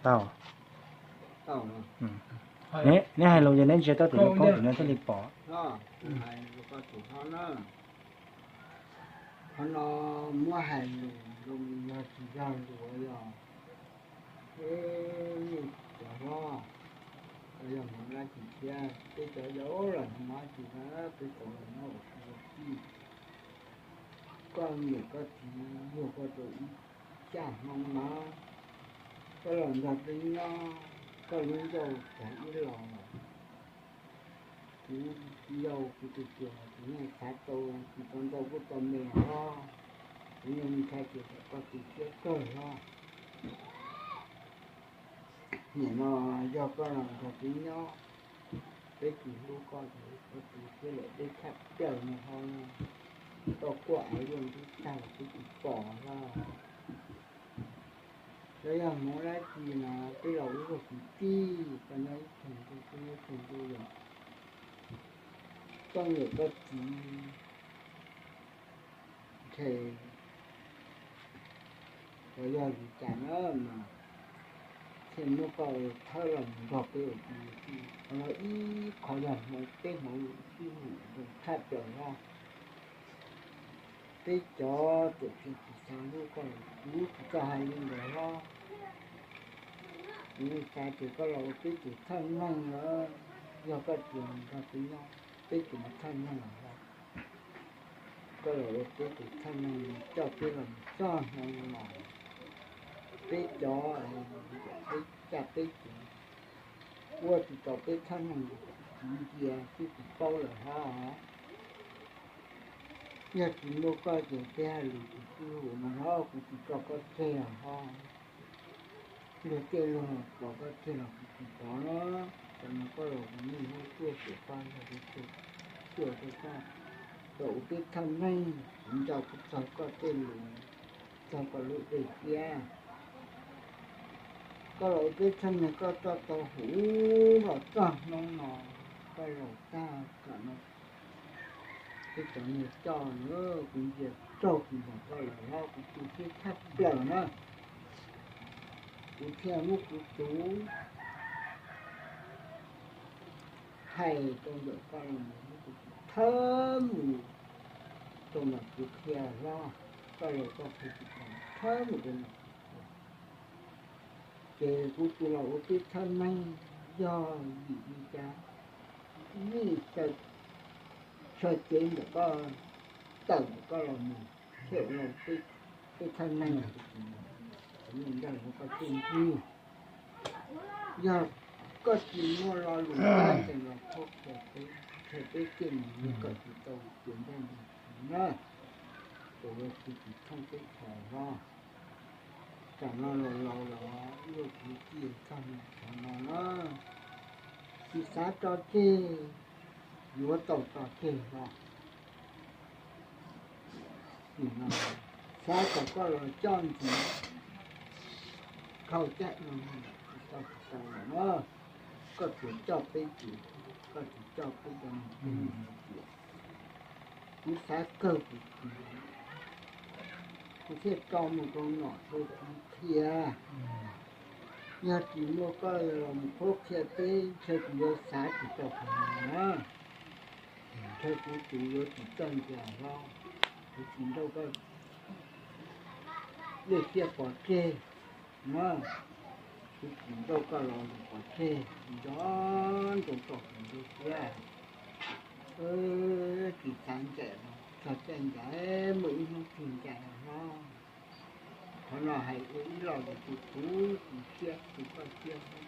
Tau. Neb hais lus ces neb ntsia tau tim no poob tim no thiaj li pom. Qhov no muab hais lus zoo yog tsis yog lus yog, cov hlob, yog hmoov dab tsi thiab, peb cov yau los hmoov dab tsi na, peb cov los nyob ua si ua txij. Koj niam koj txiv yug koj rau ib xya hmoov no, koj los nrog peb nyob, koj lub ncauj tag ib los. Kuv yau kuv tus txiv, kuv yeej xav tau, kuv tau ntau kuj tau me hlob, kuv yeej ntshai tias koj tu siab kawg hlob. Nim no yog koj los nrog peb nyob, peb tsis hlub koj ces koj tu siab lawm peb tshaj plaws no hlob. Koj kuaj av yuaj ntub tag los peb tsis pom hlob. Los yog hmoov dab tsi no peb los ua kwv tij, koj nyob ib tug ntuj, peb nyob ib tug ntuj los, koj niam koj txiv ntshe los yog li cas na mas thiaj muab koj thawb los mus nrog peb ua kwv tij. Qhov no ib qho yog hmoov, peb hmoov sib hum zoo tshaj plaws hlob. Peb cov txawm tsis tsis xav hlub koj, kuv tsis tau hais li ntawd hlob. Kuv xav tias koj los ua peb tus thawj neeg lawm, yog koj tsis nrog peb nyob, peb tsis muaj thawj neeg lawm hlob. Koj los ua peb tus thawj neeg coj peb los txog hnub no, peb cov, peb caj peb ces ua tsis tau peb thawj neeg, kuv ntsia twb tsis paub lawm hlob. Yog tsis muaj koj ces peb hais lus tsis sib haum no hlob, kuv tsis tso koj tseg hlob. Luag tej luag pom koj tseg los kuv tsis pom na. Tam no koj los kuv yeej hlub tuaj, xyuam koj yog kuv tus xyuas rau koj, los ua peb thawj neeg, kuv nco kuv txog koj tej lus, txog koj lub dej siab. Koj los ua peb thawj neeg koj coj tau huv los txog hnub no, koj los tag kom no peb cov niag coj na, kuv ntsia raug kuv nrog koj lawm hlob, kuv tu siab tshaj plaws na. Kuv thiaj muab kuv tus hais rau ntawm koj los mus, muab kuv tus thawb mus rau ntawm kuv qhia hlob, koj los koj qhia tsis tau, thawb mus rau ntawm kuv qhia. Ces kuv tus los ua peb thawj neeg, yog vim li cas vij txawm sawv cev ntawm koj, tawm ntawm koj los mus, thiaj ua peb thawj neeg, kuv tus ntawd, kuv ntawd ua koj tej ntsig. Yog koj tsis muaj lo lus tab tseem los qhuab qhia peb, qhia peb tej mus, koj tsis tau tias ncaj ncees na, txawm ua tsis tsis thooj teb chaws hlob. Tam no los laus los ua kwv tij txog qhov no na, tsis xav tso tseg, yuav tau tso tseg hlob. Xav kom koj los coj ntxiv dhau caij no tsis tau tsis tau lawm na. Koj tsuas coj peb ces, koj tsis coj peb cov niam tub me nyuam. Kuv xav kawg kuv txiv, kuv thiaj tso mus rau nom rau tswv qhia. Yog tsis muaj koj los mus qhuab qhia peb, ntshe kuv yuav xav tsis tau qhov no na. Ntshe kuv tus yuav tsis txawj ncas hlob, kuv tsis nrauj koj dej siab pov tseg na. Kuv tsis nrauj koj los mus pov tseg, nco ntsoov txog kuv lub siab. Tsis xav ncaim los txog caij ncaim, muaj ib hnub twg ncaim los hlob. Qhov no hais ua ib lo lus tu kuv siab tu koj siab xwb.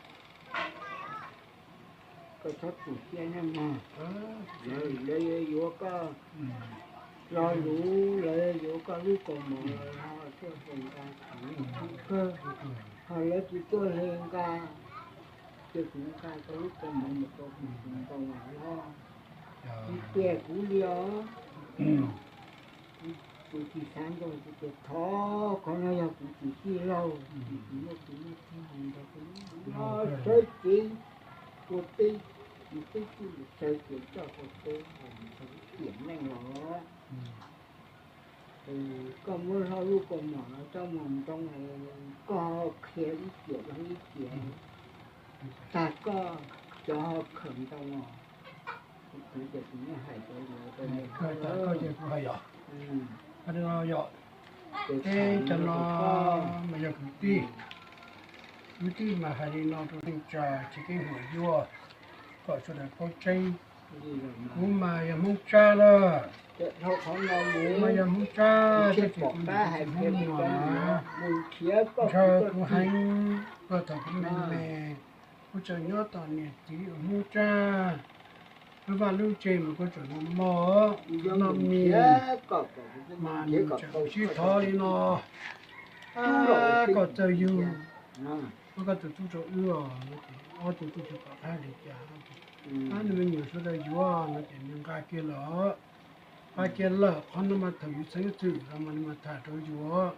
Koj txhob tu siab nawb mog. Lawv yuav yuav koj lo lus, lawv yuav yuav koj lub kaus mom los ho tuaj hle nqa kuv, ho lawv tsis tuaj hle nqa, ces kuv nqa koj lub kaus mom mus rau kuv tus npoo los hlob. Tsis tias kuv li os. Kuv tsis xav nrauj, kuv tias thov, qhov no yog kuv tus tij laug, kuv muaj tus muaj txij mus nrog kuv sawv cev ua peb, kuv peb tij mus sawv cev coj tau peb los mus txog tiam neej los. Koj muab hlo lub kaus mom no coj mus ntoo, koj ho qhia ib tiam zoo ib tiam, tag koj cov ho khawm ntoo os. Kuv ces kuv yeej hais cov, kuv hais yom, es cov no mas yog kwv tij, kwv tij mas hais li no rau neej tsa tsis keej huam yuag, kom sawv daws paub tseeb. Kuv mas yog Hmoob Tsab lawm, kuv mas yog Hmoob Tsab, thiab ces kuv niam kuv txiv Hmoob Muas na, ntshaw kuv heev, thaum kuv me me, kuv tseem nyob tom niam txiv uas Hmoob Tsab, lub vaj lub tsev mas kuv tseem mos mos, noj mis, mas nws tseem sib thov li no, kom txawj yug, muab koj tus tub rau wb os, no ces ob tug kuj tsis pom qab hais li cas, ab nws me nyuam sawv daws yuav no ces nws nqa kiag lawm, nqa kiag lawm. Qhov no mas thaum yus xeeb xwm los mas nws mas tham rau yus,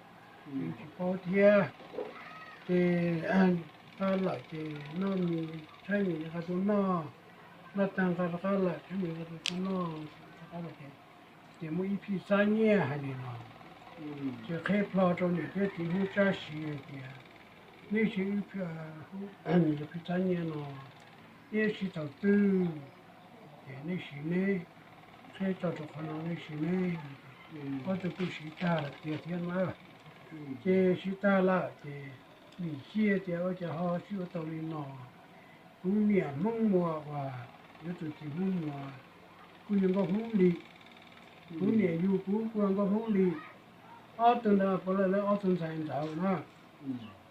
yus tsis paub thiab. Ces nqa lawm ces noj mis tshaib mis nqa tuaj noj, noj tag nqa rov qab lawm, tshaib mis nqa tuaj noj rov qab lawm ces, ces muaj ib phij xab nyiaj hais li no, ces qhia plho rau niam thiab txiv Hmoob Tsab siv hais tias, neb siv ib phij xab nyiaj no, neb siv thaum twg ces neb siv neb, qhia tso rau qhov no neb siv neb. Ob tug kuj siv tag lawm tiag thiab na. Ces siv tag lawm ces nim hiaj tias ua cas ho sib ua tau li no. Kuv niam Hmoob Muas uas yuav tus txiv Hmoob Muas kuj yog nkauj Hmoob Lis, kuv niam yug kuv kuj yog nkauj Hmoob Lis. Ob tug ntawd puav leej lawv ob tug ntxhais ntxawm na,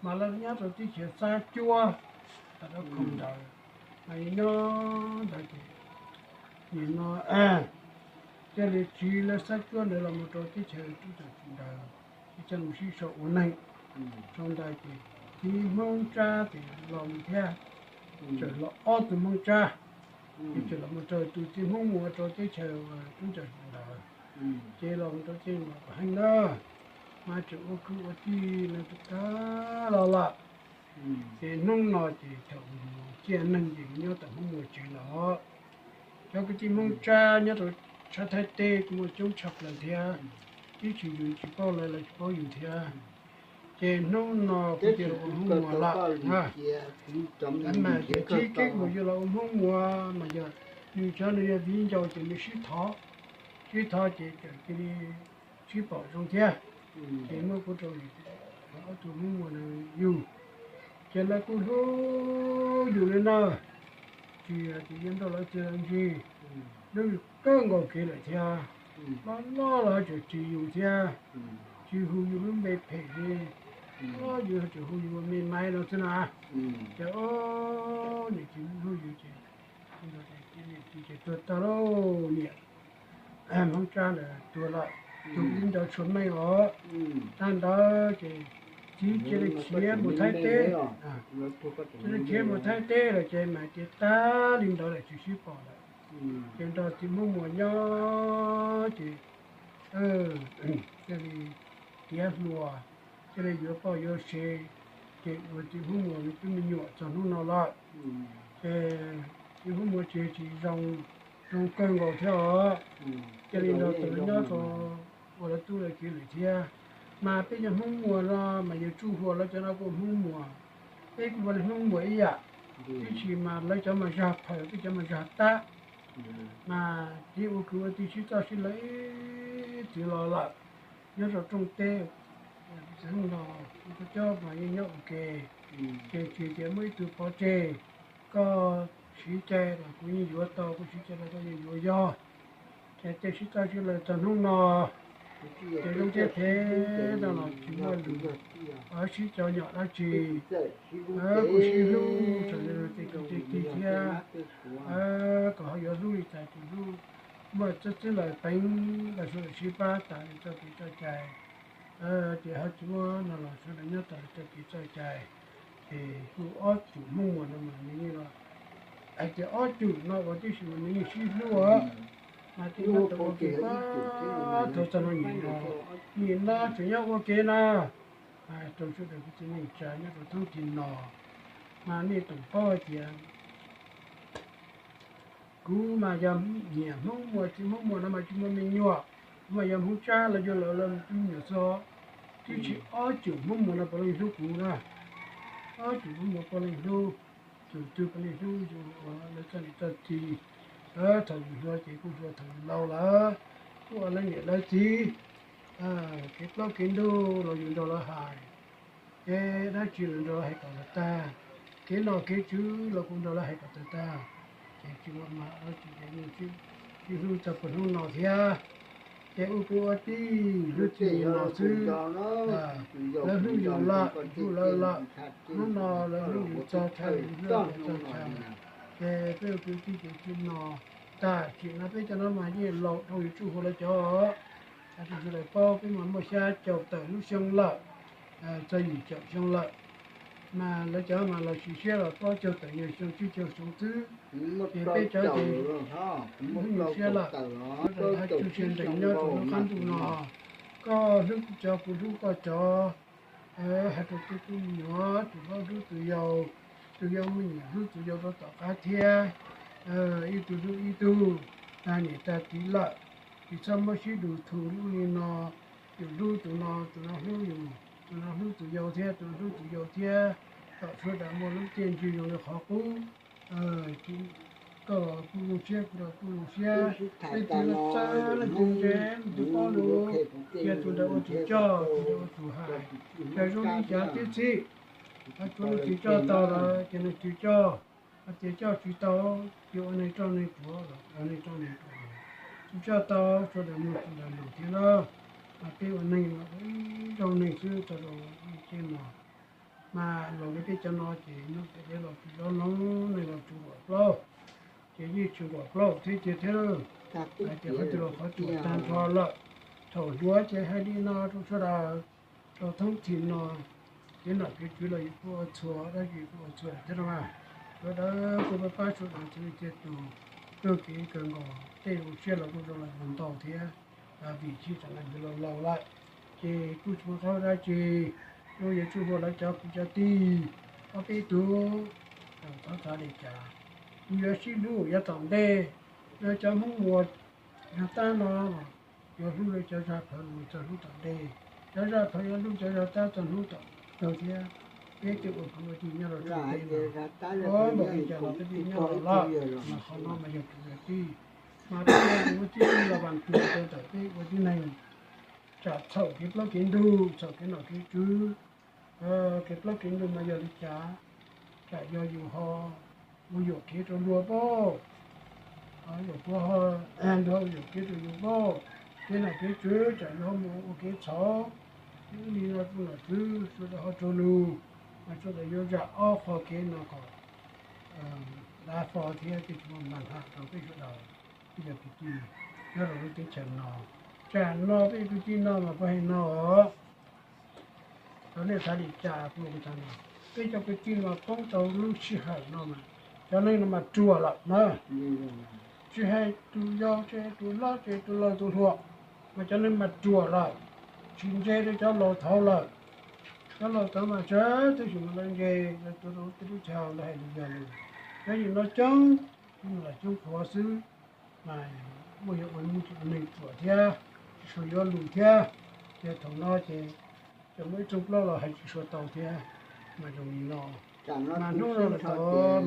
mas lawv nyob rau teb chaws Xab Cuab, rau khoom ntawd, mas nyob ntawd ces nim no thiaj li tsiv lawv Xab Cuab ntawd los mus rau teb chaws Rub Cam Tswv ntawd, ces coj mus sib sau ua neeg. Sau ntawd ces txiv Hmoob Tsab ces los mus thiab, txawm los ob tug Hmoob Tsab, ces txawm los mus rau tus txiv Hmoob Muas rau teb chaws Rub Cam Tswv ntawd, ces los mus rau teb chaws Muas heev na, mas tseem ua kwv ua tij no tau kawg los lawm. Ces hnub no ces thaum ciaj neeg ces nws nyob tom Hmoob Muas tsev lawm. Cov kwv tij Hmoob Tsab nyob rau sab Thaib teb kuj muaj coob tshaj plaws thiab, ib txhis yus tsis paub lawv, lawv tsis paub yus thiab. Ces hnub no kuv cia li ua Hmoob Muas lawm, mas ces tib keeb mus yuav los ua Hmoob Muas mas yog nws cov nws yog viv ncaus ces nws sib thov, sib thov ces txawm cia li sib pom zoo thiab. Ces muab kuv rau ob tug Hmoob Muas no yug, ces lawv kuj hlub yus li na, tsis tias yuav nrauj lawv txiag lawv ntsig, hlub yus kawg nkaus kev lawm thiab. Loj loj los tseem tsis yus thiab, tsis hu yus lub npe phem li, yus tseem hu yus ua me maiv no xwb na. Ces niam txiv hlub yus ces, ces tuag tag lauj, niam Hmoob Tsab ntawd tuag lawm, tuag ib ncov tshuav meej os. Tag ntawd ces txiv cia li khiav mus Thaib teb, cia li khiav mus Thaib teb lawm ces mas ces tag li ntawd lawm tsis sib pom lawm. Ces nrog txiv Hmoob Muas nyob ces cia li tiav hluas, cia li yuav poj yuav sev, ces ua txiv Hmoob Muas nws twb me nyuam txog hnub no lawm. Ces txiv Hmoob Muas tsis, tsis zoo, zoo kawg nkaus thiab os. Cia li nrog tus nyob rau ua lawv tub lawv kiv lawm thiab. Mas peb cov Hmoob Muas no mas yog Tsuj Huas lawv cov no kuj Hmoob Muas, peb kuj ua li Hmoob Muas ib yam. Tab sis mas lawv cov mas zog phaws, peb cov mas zog tab. Mas txiv ua kwv ua tij sib txoj sib lawv ib txwm los lawm, nyob rau rooj teb. Hnub no kuv cov mas yeej nyob ua ke, ces tsis tias muaj ib tug pov tseg, koj siv cai los kuv yeej yuav tau, kuv siv cai los koj yeej yuav yog. Ces tej sib txoj sib lawv txog hnub no, ces zoo thiab phem no los tsis muaj lus, sib cov nyom dab tsi. Kuv sib hlub txog tej kwv tej tij thiab, kom ho yuav hlub li cas ces hlub. Muaj txoj txwb lawm peev los sawv daws sib pab tas li txoj kev txoj cai, ces ho tsis muaj no los sawv daws nyob tas li txoj kev txoj cai. Ces kuj ob cum Hmoob Muas no mas nws yeej los, hais tias ob cum no ua tib si mas nws yeej sib hlub os. Mas tib no tau ua ke txog no, nim no tseem nyob ua ke na. Rau sawv daws kwv tij neej tsa nyob rau thoob tib no, mas nej tseem paub hais tias kuv mas yog niam Hmoob Muas txiv Hmoob Muas no mas tsis muaj me nyuam. Kuv mas yog Hmoob Tsab los yog lawv me nyuam xwb, twb tsis ob cum Hmoob Muas no puav leej hlub kuv na. Ob cum Hmoob Muas puav leej hlub, cum twg puav leej hlub yus ua lawv txoj niam txoj txiv. Thaum yus hluas ces kuj hluas, thaum yus laus lawm kuj ua lawv niam lawv txiv. Kev plaub kev ntug los yus nrog lawv hais, kev dab tsi los nrog lawv hais kom tag tag, kev nom kev tswv los kuj nrog lawv hais kom tag tag. Ces tsis muaj mas dab tsi, ces sib hlub txog puag hnub no thiab. Ces ua kwv ua tij hlub txij no xwb, lawv hlub yus lawm, yus hlub lawv lawm. Hnub no lawv hlub yus txog chaw, yus hlub lawv txog chaw, ces peb ua kwv tij ces txij no tag sim no peb cov no mas yeej laus dhau yuav tsum hu lawv cov. Sawv daws paub peb mas muaj xya caum tawm lub xyoo lawm, txog yim caum xyoo lawm. Mas lawv cov mas los sis siab los plaub caug tawm yog xyoo tsib caug xyoo xwb. Ces peb cov ces hlub nyuaj siab lawm, sawv daws hab tsuj sia ntees nyob rau lub qab ntuj no. Koj hlub kuv cov, kuv hlub koj cov. Hais rau tus tub me nyuam, tus hlob hlub tus yau, tus yau me nyuam hlub tus yau rau tom qab thiab. Ib tug hlub ib tug, tag niam tag txiv lawm, tsis txhob muab sib dus thu lub li no. Yus hlub tus no, tus no hlub yus, tus no hlub tus yau thiab, tus no hlub tus yau thiab. Kom sawv daws muaj lub caij ntsig zoo li qhov qub. Koj los kuj zoo siab, kuv los kuj zoo siab, peb tus no txawj leej twg ntse, leej twg paub lus, ces tus ntawd ua tus coj, tus ntawd ua tus hais. Ces zoo li cas tib txhij, tsuav leej twg coj tau lawm ces leej twg coj, hais tias coj tsis tau, ces ua neeg roj neeg ruam los ua neeg roj neeg ruam, tsis coj tau, sawv daws mloog sawv daws lus thiab na. Mas peb ua neeg los ua ib zaug neeg xwb txog rau lub caij no. Mas los li peb cov no ces hnub peb los tsis zoo loo, neeg los tsis nquam plaub, ces yeej tsis nquam plaub thiab cia thiab. Hais tias qhov twg los qhov tsuas tag nrho lawm. Thaum hluav ces hais li no rau sawv daws, rau thoob txhim no, kev nom kev tswv los yus kuj ua txhua, dab tsi kuj ua txhua thiab no mas. Sawv daws kuj pab pab sawv daws thiaj li thiaj tus, kawg kev kawg nkaus, tej zoo siab los kuj zoo los ntau thiab. Vim sib tseem laus laus lawm, ces kuj tsis muaj qhov dab tsi, yuav tsum hu lawv cov kwv cov tij, ob peb tug, thov txav li cas, kuv yuav sib hlub yav tom ntej. Yog cov Hmoob Muas yog tab no, yuav hlub li cov zaj plawv los txog hnub tom ntej, cov zaj plawv yuav hlub cov zaj tab txog hnub tom kawg thiab. Peb thiaj ua kwv ua tij nyob rau txoj kev no, npaum li cas los peb thiaj nyob los lawm. Mas qhov no mas yog kwv yog tij, mas peb ua kwv ua tij los vas tuag rau ntawm peb ua tib neeg. Tsam txhaum kev plaub kev ntug, txhaum kev nom kev tswv, kev plaub kev ntug mas yog li cas, tsam yog yus ho ua yuam kev rau luag pob, luag puav ho luag ua yuam kev rau yus pob. Kev nom kev tswv tsam yus ho mus ua kev txhaum, ib li no rau nom tswv sawv daws ho tsuag lus, mas sawv daws yuav zam ob qho kev no kom dav fo thiab thiaj tsis muaj npam ham rau peb sawv daws, peb cov kwv tij nyob rau lub teb chaws no. Tsam no peb kwv tij no mas kuv hais no os, rau nej xav li cas kuv hais no, peb cov kwv tij no poob rau lub sij hawm no mas cov neeg no mas ruam lawm na. Tsis hais tus yau, tsis hais tus hlob, tsis hais tus laus tus hluas, mas cov neeg mas ruam lawm, tsis ntse rau cov laus thaud lawm. Cov laus thaud mas tsawg tab sis mas lawv ntse, lawv tuav rau tej lub chaw, lawv hais lus yog lus. Cov yim no coob, coob qhuav xwb, mas muaj yog ua muaj tsis ua neeg ruam thiab, tsis suav yuav lus thiab. Ces thaum no ces tseem muaj ib rooj plaub los hais tsis suav tau thiab. Mas zoo li no, mas hnub no los tod,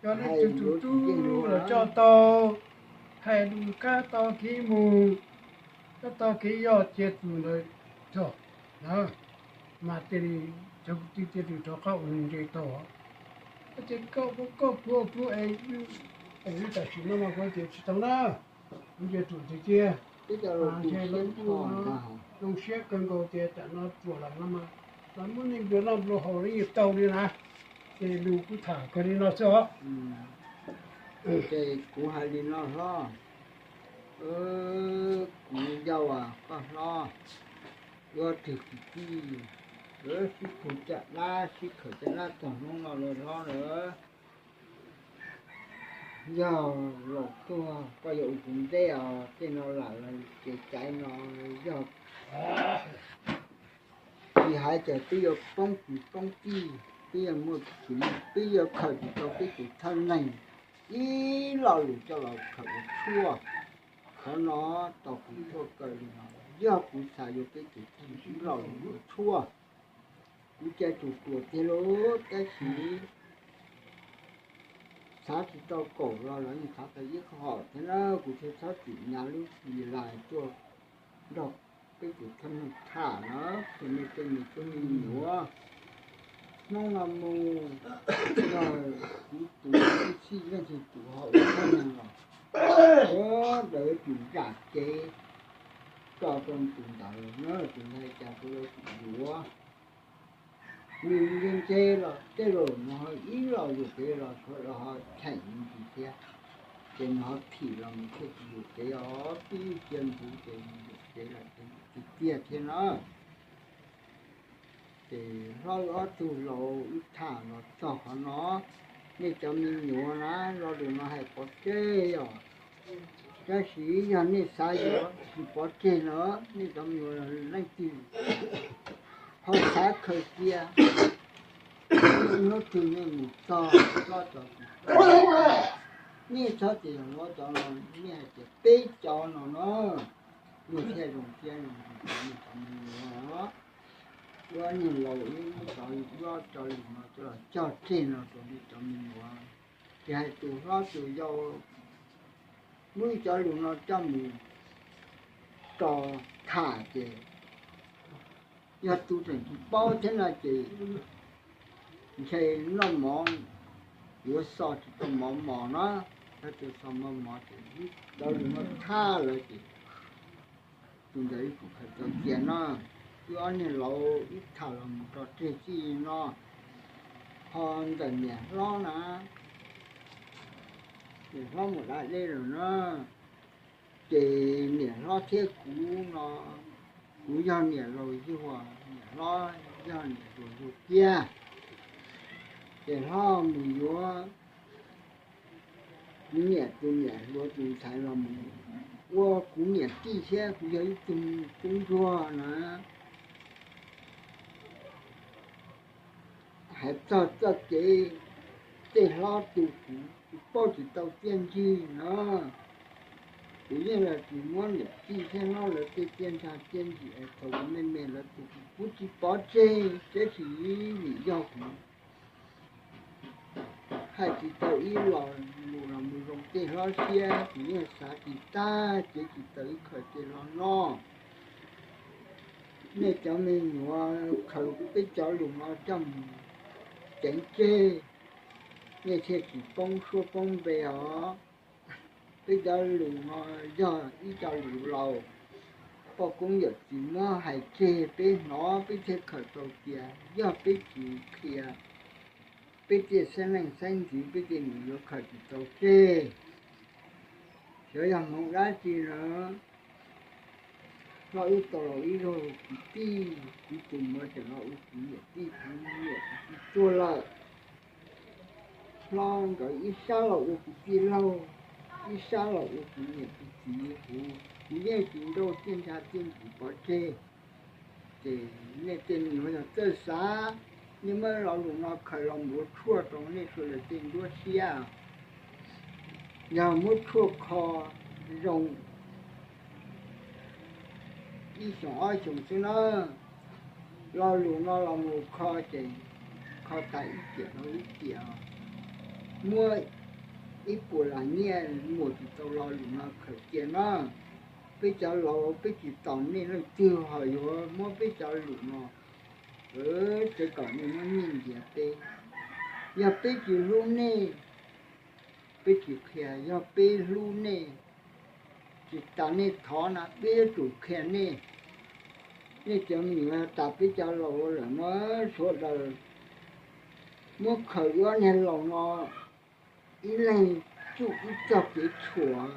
cov neeg twg tus tub los coj tau, hais lus kab tau kev mus, kab tau kev yog cia tus ntawd txog na, mas thiaj li cov kwv tij thiaj li rov qab ua neeg ntse tau. Ces koj, koj puav puav es, es tam sim no mas kuv tias tsis tau na, kuv ntsia ruam tiag tiag. Ntshe lawv kuj zoo siab kawg nkaus tias tam no ruam lawm no mas, lawv muab neeg nplua noj nplua haus yeej tau li na. Ces lus kuj tham kawg li no xwb os. Ces kuv hais li no hlob, kuv yau as, koj hlob, yuav twg kwv tij, sib khawm caj dab, sib khawm caj dab txog hnub no los hlob lawm. Yog laus tuag koj yuav ua kuv nteb os, tej no lam los ces caiv no yog tsis hais tias peb yuav poob kwv poob tij, peb yuav muaj tsis muaj, peb yuav khaws tsis tau peb tus thawj neeg ib lo lus coj los khaws ua tshuaj, Qhov no tau kuv tshuaj kaw li no, yog kuv xav yuav peb tus kheej ib los yuav tshuaj, kuv cia tus ruam tiag lauj, tab sis xav tsis tau kaum los lawv yeej xav tau ib qho thiab na, kuv thiaj txhob txwm nyav lub xis lais tuaj nrog peb tus kheej tham na, tus me tej me tub me nyuam. Hnub no mus, yog kuv tus tub txib leej twg tus ho ua neeg los, ua daws tus zam kev tso rau tus ntawd na, tus ntawd cas rau lawv tus yuav. Nws ntse ntse los tej zaum nws ho ib los yuam kev los sawv daws ho cheem nws ntsis thiab, ces nws ho thim los nws thiaj tsis yuam kev os, twb cia ntxuv ces nws yuam kev lawm tiag tiag thiab na. Ces hlob wb ob tug laus wb tham los txog qhov no, nej cov me nyuam na, lo lus no hais pov tseg yom. Tab sis yog nej xav yuav tsis pov tseg no, nej cov me nyuam leej twg ho xav khaws cia, hnub twg nej mus txog hlob cov, nej txhob tias yog hlob cov no, nej hais tias peb cov no no, luag thiaj zoo siab zoo, nej cov me nyuam. Ua niag laus wb muab cov, muab cov lus no coj los cog tseg no rau nej cov me nyuam, tsis hais tus hlob tus yau, muab cov lus no coj mus tso tham ces yog tus tseem tsis paub thiab no ces ntshe noj mov yuav xo tsis tau mov mos na, yog tus xo mov mos ces cov lus no tshaj lawm ces tus ntawd ib kum khaws tau cia no. Wb ob niag laus wb tham los mus tso tseg txij no, ho ntawm niam hlob na, niam hlob mus da dej lawm na, ces niam hlob thiab kuv no, kuv yog niam laus yug, niam hlob yog niam hluas yug kiag. Ces hlob mus yuav kuv niam tus niam hluas tus ntxhais los mus ua kuv niam tij thiab kuv yog ib tug tub ntsuag na. Hais txog txoj kev tej hlob tu kuv, kuv paub tsis tau txiaj ntsig no. Kuv yeej los tsis muab niam tij thiab hlob lawv tej txiaj ntsig txiaj ntsig es thaum kuv me me lawv tu kuv, kuv tsis pov tseg, tab sis vim yog kuv hais tsis tau ib los lus los mus zoo tej hlob siab, kuv yeej xav tsis tag, cev tsis tau ib qho tej hlob no. Nej cov me nyuam khaws peb cov lus no coj mus ceev tseg, nej thiaj tsis poob suab poob npe os. Peb cov lus no yog ib co lus laus, poj koob yawm txiv muab hais tseg peb hnov peb thiaj khaws tau cia, yog peb tsis qhia peb tej xeeb leej xeeb ntxwv peb tej nus yuav khaws tsis tau tseg. Xyov yog hmoov dab tsi lawm, hlob wb tau los ib zaug kwv tij, kuv tus muam tseem los ua kuv niam tij, kuv niam kuv tij tuag lawm. Hlob nkawd ib sab los ua kuv tij laug, ib sab los ua kuv niam kuv txiv, kuv, kuv yeej tsis nrauj txiaj ntsha txiaj ntsig pov tseg. Ces nej tej me nyuam yog txawj xav, nej muab lo lus no khaws los mus ua tshuaj rau nej sawv daws tej nruab siab. Yog muab tshuaj kho zoo ib xyoos ob xyoos xwb na, lo lus no los mus kho ces kho tas ib tiam rau ib tiam, muab ib puas las nyiaj muag tsis tau lo lus no khaws cia na. Peb cov laus peb tsis tos nej leej twg ho yuav muab peb cov lus no, txawm kom nej muab nyiaj ntiav peb, yog peb tsis hlub nej, peb tsis qhia, yog peb hlub nej, tsis tas nej thov na peb yuav tsum qhia nej. Nej cov me nyuam tas peb cov laus lawm no, sawv daws muab khaws wb niag laus no ib leeg tsuj ib txoj kev tshuam,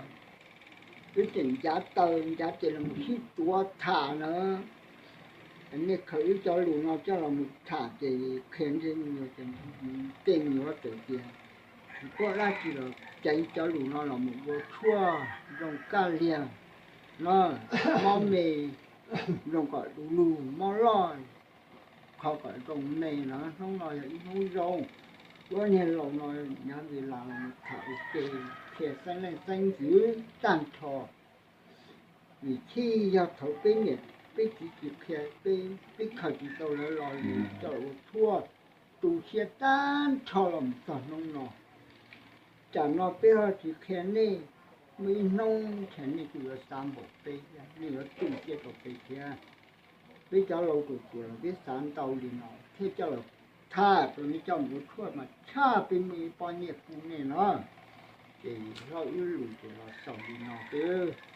wb tseem ncav taw ncav tes los sib tuav tham na. Nej khaws wb cov lus no coj los mus tham ces qhia ntsej muag ces tej me nyuam txawm tias tsis paub dab tsi los ceev cov lus no los mus ua tshuaj zoo kaj liag no, mob me zoo kom du lug, mob loj kho kom zoo me no. Hnub no yog ib hnub zoo, wb niag laus no nyav ntsis las los mus tham ua ke, qhia xeeb leej xeeb ntxwv tag nrho. Vim thiaj yog thaum peb niam peb txiv tsis qhia, peb, peb khaws tsis tau lawv los li coj ua tshuaj tu siab tag nrho los mus txog hnub no. Tsam no peb ho tsis qhia nej, muaj ib hnub ntshe nej kuj yuav xav npaum peb, nej yuav tu siab rau peb thiab. Peb cov laus tus tuam los peb xav ntau li no thiaj coj los tham rau nej coj mus ua tshuaj mas tshaj peb muaj ib pob nyiaj pub nej no. Ces hlob wb lus ces los xaus li no xwb.